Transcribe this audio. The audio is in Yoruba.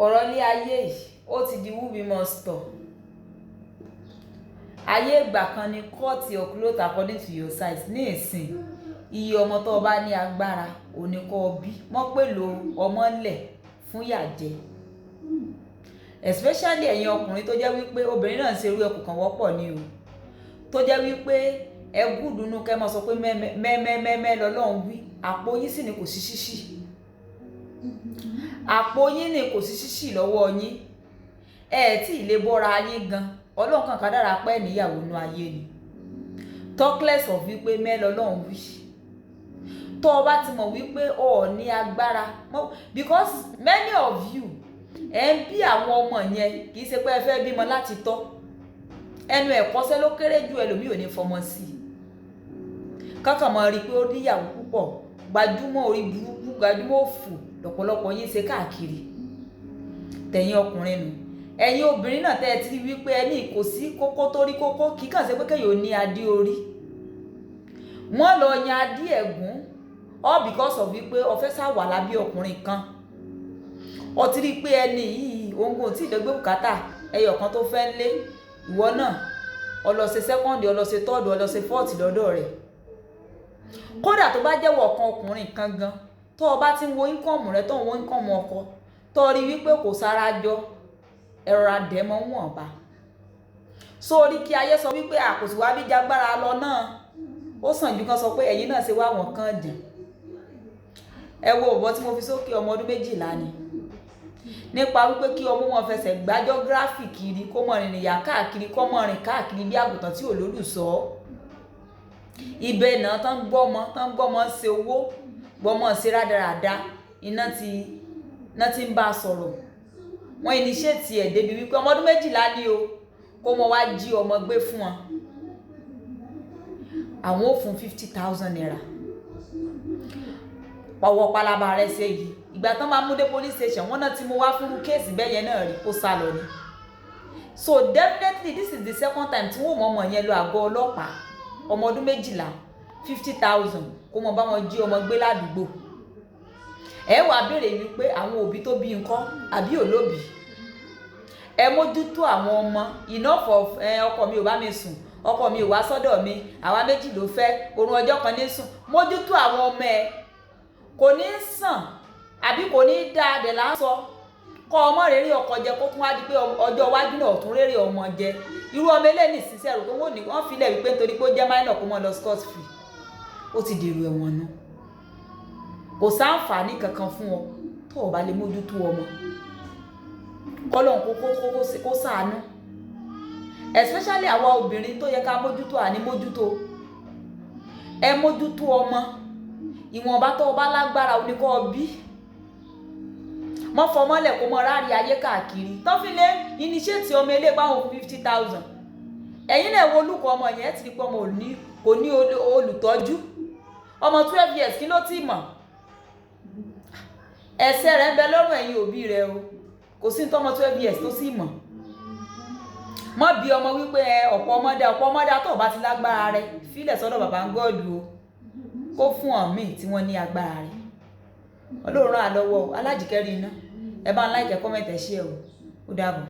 Ọ̀rọ̀ ilé ayé yìí, ó ti di who be must talk. Ayé ìgbà kan ni cut your cloth according to your size. Ní ìsìn, iye ọmọ tó bá ní agbára, òní kó bí. Mọ́ pẹ̀lú ọmọ ńlẹ̀ fún ìyà jẹ. Especially ẹ̀yin ọkùnrin tó jẹ́ wípé obìnrin náà ń ṣe irú ẹ kò kàn wọ́pọ̀ ni o. Tó jẹ́ wípé ẹ good nínú kí ẹ máa sọ pé mẹ́mẹ́ mẹ́mẹ́ lọ́lọ́run wí. Àpò yín sì ni kò sí ṣíṣí. Àpò yín ni kò sí ṣíṣí lọ́wọ́ yín. Ẹ tí ì lè bọ́ra yín gan. Ọlọ́run kan kádàrá pé níyàwó nínú ayé ni. Talk less of wípé mẹ́ lọ́lọ́run wí. Tó o bá ti mọ̀ wípé o ò ní agbára, because many of you ẹ ń bí àwọn ọmọ yẹn, kì í ṣe pé ẹ fẹ́ bímọ láti tọ́. Ẹnu ẹ̀kọ́ṣẹ́ ló kéré jù, ẹlòmíì ò ní fọmọ sí i. Kákan máa rí pé ó níyàwó púpọ̀, gbajúmọ̀ orí burúkú, gbajúmọ̀ òfò lọ́pọ̀lọpọ̀ yín ṣe káàkiri. Tẹ̀yin ọkùnrin nù. Ẹ̀yin obìnrin náà tẹ́ ẹ ti rí wípé ẹ ní kò sí kókó tó rí kókó, kì í kàn ṣe pé kéèyàn ò ní adé orí. Wọ́n lọ yan adé ẹ̀gún all because of wípé o fẹ́ sá wà lábẹ́ ọkùnrin kan. O ti rí pé ẹni yìí òun kò tí ì lè gbé bùkátà ẹyọ kan tó fẹ́ lé ìwọ náà. Ó lọ ṣe second, ó lọ ṣe third, ó lọ ṣe fourth lọ́dọ̀ rẹ̀. Kódà tó bá jẹ́wọ́ ọ̀kan ọkùnrin kan gan, tó o bá ti ń wo income rẹ, tó ń wo income ọkọ, tó rí wípé kò sára jọ, ẹ rọra dẹ̀ mọ́ wọ̀nba. So rí kí ayé sọ wípé àkòsí wá bí jágbára lọ náà, ó sàn ju kán sọ pé ẹ̀yin náà ṣe wá wọn kan jàn. Ẹ wo ọ̀bọ tí mo fi sókè, ọmọ ọdún 12 ni. Nípa wípé kí ọmọ wọn fẹsẹ̀ gbá geography kiri, kó mọ rìnrìn yà káàkiri, kó mọ rìn káàkiri bí àgùntàn tí ò lólùṣọ́. Ibẹ̀ náà tán gbọ́mọ, tán gbọ́mọ ṣe owó, gbọ́mọ ṣe rádaràda, iná ti ń bá a sọ̀rọ̀. Wọ́n initiate ẹ̀ débi wípé ọmọ ọdún 12 ni o, kó mọ wá jí ọmọ gbé fún wọn. Àwọn ò fún ₦50,000. Ọwọ́ pálábá rẹ̀ ṣe yìí. Ìgbà tán máa mú dé police station, wọ́n náà ti mú wá fún case bẹ́ẹ̀ yẹn náà rí, kó sá lọ ni. So definitely this is the second time tí wọ́n mọ ọmọ yẹn lọ àgọ́ ọlọ́pàá. Ọmọ ọdún 12, 50,000, kó mọ bá wọn jí ọmọ gbé ládùúgbò. Ẹ wá béèrè wípé àwọn òbí tó bí ńkọ́ àbí òlóbìí. Ẹ mójútó àwọn ọmọ. Enough of ọkọ mi ò bá mi sùn, ọkọ mi ò wá sọ́dọ̀ mi, àwa méjì ló fẹ́, orun ọjọ́ kan ní sùn. Mójútó àwọn ọmọ ẹ. Kò ní sàn àbí kò ní dá dẹ̀ là ń sọ. Kọ́ ọmọ rere ọkọ jẹ kó tún wá di pé ọjọ́ iwájú náà tún rere ọmọ jẹ. Irú ọmọ eléyìí nísinsìnyí rò pé wọ́n ní wọ́n fi lẹ̀ wípé nítorí pé ó jẹ́ minor kó mọ́ lọ scot free. Ó ti dèrò ẹ̀wọ̀n nu. Kò sáǹfààní kankan fún ọ tó o bá lè mójútó ọmọ. Kọ́lọ́hun kó ṣàánú. Especially àwa obìnrin tó yẹ ká mójútó àní mójútó. Ẹ mójútó ọmọ. Ìwọ̀nba tó o bá lágbára o ní kó bí. Mọ́ fọmọ́lẹ̀ kó mọ rárí ayé káàkiri. Tán fi lé initiate ọmọ eléyìí pé àwọn fún 50,000. Ẹ̀yin náà wo olùkọ́ ọmọ yẹn, ẹ ti rí pé ọmọ ò ní, kò ní olùtọ́jú. Ọmọ 12 years, kí ló tí mọ̀? Ẹ̀ṣẹ̀ rẹ̀ ń bẹ lọ́rùn ẹ̀yin òbí rẹ̀ o. Kò sí ní tọ́mọ 12 years tó sì mọ̀. Mọ́ bí ọmọ wípé ẹ ọ̀pọ̀ ọmọdé, ọ̀pọ̀ ọmọdé tó o bá ti lágbára rẹ̀, fílẹ̀ sọ́dọ̀ bàbá ń gọ́ọ̀dù o. Kó fún àwọn míì tí wọ́n ní agbára rẹ̀. Ọlọ́run ràn á lọ́wọ́ o. Alájíkẹ́rí iná. Ẹ bá ń like, comment, ẹ share o. Ó dàbọ̀.